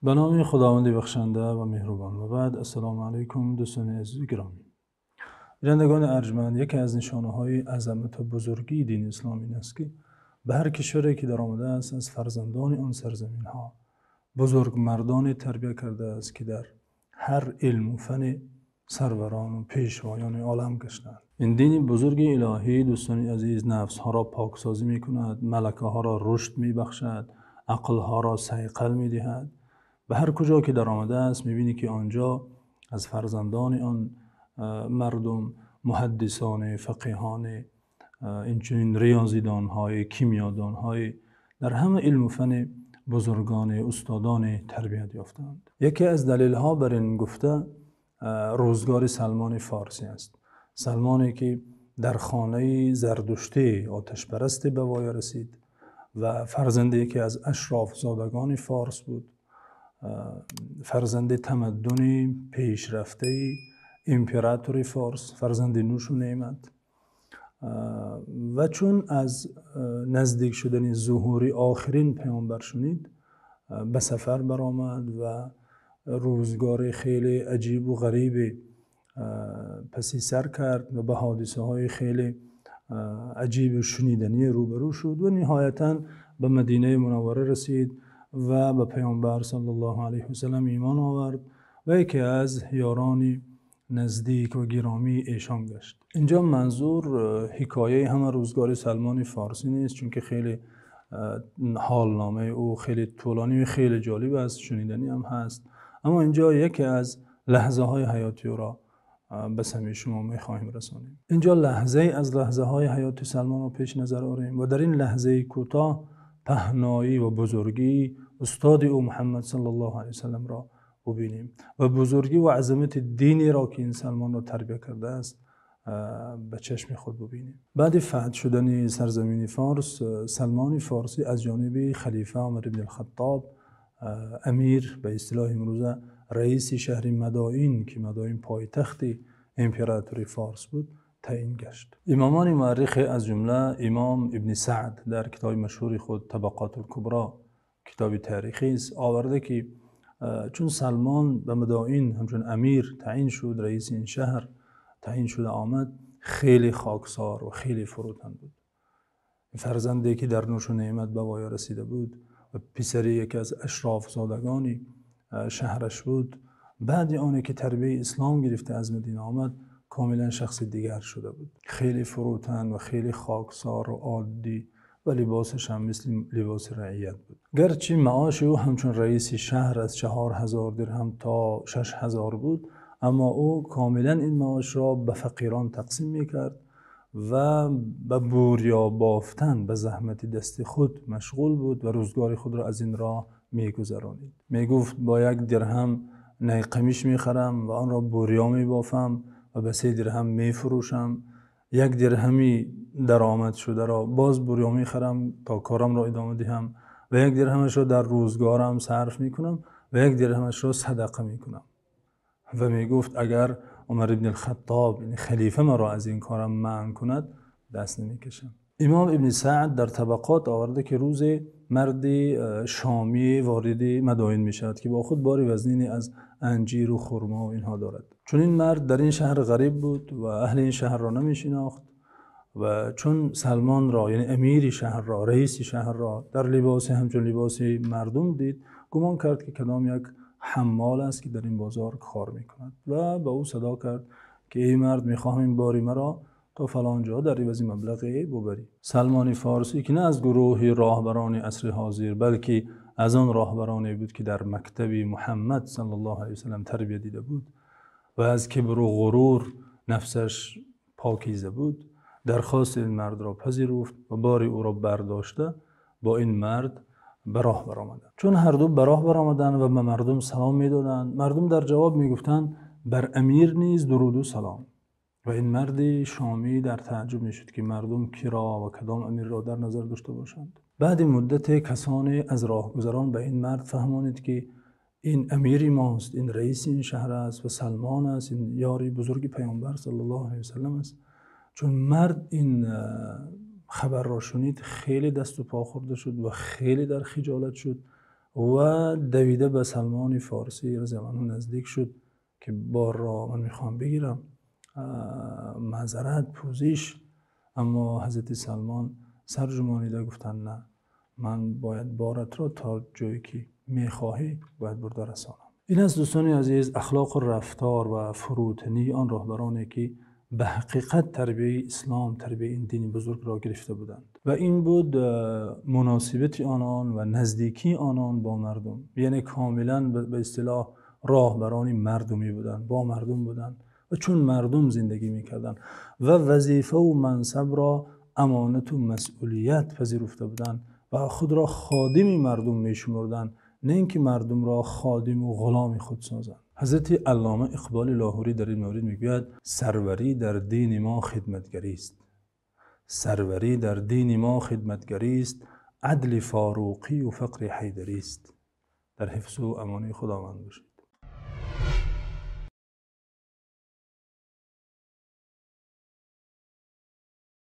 Ба номи Худованди бахшанда ва меҳрубон. Ва баъд, ассалому алайкум, дӯстони азизи гиромӣ. Бинандагони арҷманд, яке аз нишонаҳои азамат ва бузургии дини ислом ин аст, ки ба ҳар кишваре ки даромадааст, аз фарзандони он сарзаминҳо бузургмардоне тарбият кардааст, ки дар ҳар илму фан сарварон ва пешвоёни олам гаштаанд. Ин дини бузурги илоҳӣ, дӯстони азиз, нафсҳоро поксозӣ мекунад, малакаҳоро рушд мебахшад, ақлҳоро сайқал медиҳад. Ба ҳар куҷо ки даромадааст, мебинӣ ки он ҷо аз фарзандони он мардум, муҳаддисон, фақеҳон, инчунин риёзидонҳо, кимиёдонҳо, дар ҳама илму фан бузургон, устодон тарбият ёфтаанд. Яке аз далелҳо бар ин гуфта, рӯзгори Салмони Форсӣ аст. Салмоне ки дар хонаи зардуштӣ, оташпарастӣ ба воя расид ва фарзанди яке аз ашрофзодагони форс буд. Фарзанди тамаддуни пешрафтаи императори форс, фарзанди нӯшу неъмат. Ва чун аз наздик шудани зуҳури охирин паёмбар шунид, ба сафар баромад ва рӯзгори хеле аҷибу ғарибе пас сар кард ва ба ҳодисаҳои хеле аҷибу шуниданӣ рӯбарӯ шуд ва ниҳоятан ба Мадинаи Мунаввара расид ва ба Паёмбар саллаллоҳу алайҳи васаллам имон овард ва яке аз ёрони наздик ва гиромии эшон гашт. Инҷо манзур ҳикояти ҳамаи рӯзгори Салмони Форсӣ нест, чунки хеле ҳолномаи ӯ хеле тӯлонӣ ва хеле ҷолиб аст, шуниданӣ ҳам ҳаст. Аммо инҷо яке аз лаҳзаҳои ҳаёти ӯро ба самъи шумо мехоҳем расонем. Инҷо лаҳзае аз лаҳзаҳои ҳаёти Салмонро пеш назар орем ва дар ин лаҳзаи кӯтоҳ паҳноӣ ва бузургии устоди ӯ Муҳаммад саллаллоҳу алайҳи васаллам-ро бубинем ва бузургӣ ва азамати динеро, ки ин Салмонро тарбият кардааст, ба чашми худ бубинем. Баъд аз фатҳ шудани сарзамини Форс, Салмони Форсӣ аз ҷониби халифа Умар ибни Хаттоб, амир, ба истилоҳи имрӯза раиси шаҳри Мадоин, ки Мадоин пойтахти императори Форс буд, таъйин гашт. Имомони муаррих, аз ҷумла имом Ибни Саъд, дар китоби машҳури худ Табақот-ул-Кубро, китоби таърихӣ аст, овардааст, ки чун Салмон ба Мадоин ҳамчун амир таъйин шуд, раиси ин шаҳр таъйин шуда омад, хеле хоксор ва хеле фурӯтан буд. Фарзанде ки дар нӯшу неъмат ба воя расида буд ва писари яке аз ашрофзодагони шаҳраш буд, баъд аз онки тарбияти ислом гирифта аз Мадина омад, комилан шахси дигар шуда буд. Хеле фурӯтан ва хеле хоксор ва оддӣ ва либосаш ҳам мисли либоси раият буд. Гарчи маоши ӯ ҳамчун раиси шаҳр аз 4000 дирҳам то 6000 буд, аммо ӯ комилан ин маошро ба фақирон тақсим мекард ва ба бурё бофтан ба заҳмати дасти худ машғул буд ва рӯзгори худро аз ин роҳ мегузаронид. Мегуфт: бо як дирҳам найқамиш мехарам ва онро бурё мебофам ва ба 3 дирҳам мефурӯшам. Як дирҳами даромад шударо боз бурё мехарам то корамро идома диҳам ва як дирҳамашро дар рӯзгорам сарф мекунам ва як дирҳамашро садақа мекунам. Ва мегуфт: агар Умар ибни Хаттоб, яъне халифа, маро аз ин корам манъ кунад, даст намекашам. Имом Ибни Саъд дар Табақот овардааст, ки рӯзе марди шомӣ вориди Мадоин мешавад, ки бо худ бори вазнине аз анҷир ва хурмо ва инҳо дорад. Чун ин мард дар ин шаҳр ғариб буд ва аҳли ин шаҳрро намешинохт ва чун Салмонро, яъне амири шаҳрро, раиси шаҳрро дар либосе ҳамчун либоси мардум дид, гумон кард, ки кадом як ҳаммол аст, ки дар ин бозор кор мекунад, ва ба ӯ садо кард, ки эй мард, мехоҳам ин бори маро то фалон ҷо дар ивази маблағе бибарӣ. Салмони Форсӣ, ки на аз гурӯҳи роҳбарони асри ҳозир, балки аз он роҳбароне буд, ки дар мактаби Муҳаммад саллаллоҳу алайҳи васаллам тарбият дида буд ва аз кибру ғурур нафсаш покиза буд, дархости ин мардро пазируфт ва бори ӯро бардошта бо ин мард ба роҳ баромаданд. Чун ҳар ду ба роҳ баромаданд ва ба мардум салом медоданд, мардум дар ҷавоб мегуфтанд: бар амир низ дуруду салом. Ва ин марди шомӣ дар таъаҷҷуб мешуд, ки мардум киро ва кадом амирро дар назар дошта бошанд. Баъд муддате касоне аз роҳгузарон ба ин мард фаҳмонид, ки ин амири мост, ин раиси ин шаҳр аст ва Салмон аст, ин ёри бузурги Паёмбар саллаллоҳу алайҳи васаллам аст. Чун мард ин хабарро шунид, хеле дасту по хӯрда шуд ва хеле дар хиҷолат шуд Ва давида ба Салмони Форсӣ розияллоҳу анҳу наздик шуд, ки борро ман мехоҳам бигирам, маъзарат, пӯзиш. Аммо Ҳазрати Салмон сар ҷунбонида гуфтанд: не, ман бояд борат ро то ҷое ки мехоҳӣ бояд бурда расонам. Ин аст, дӯстони азиз, ахлоқ ва рафтор ва фурӯтании он роҳбароне ки ба ҳақиқат тарбияти ислом, тарбияти ин дини бузургро гирифта буданд ва ин буд муносибати онон ва наздикии онон бо мардум. Яъне комилан ба истилоҳ роҳбарони мардумӣ буданд, бо мардум буданд ва чун мардум зиндагӣ мекарданд ва вазифа ва мансабро амонат ва масъулият пазируфта буданд ва худро ходими мардум мешумурданд, на инки мардумро ходим ва ғуломи худ созанд. Ҳазрати Аллома Иқболи Лоҳурӣ дар ин маврид мегӯяд: сарварӣ дар дини мо хидматгарӣ аст. Сарварӣ дар дини мо хидматгарӣ аст, адли форуқӣ ва фақри ҳайдарӣ аст. Дар ҳифз ва амони Худованд бошед.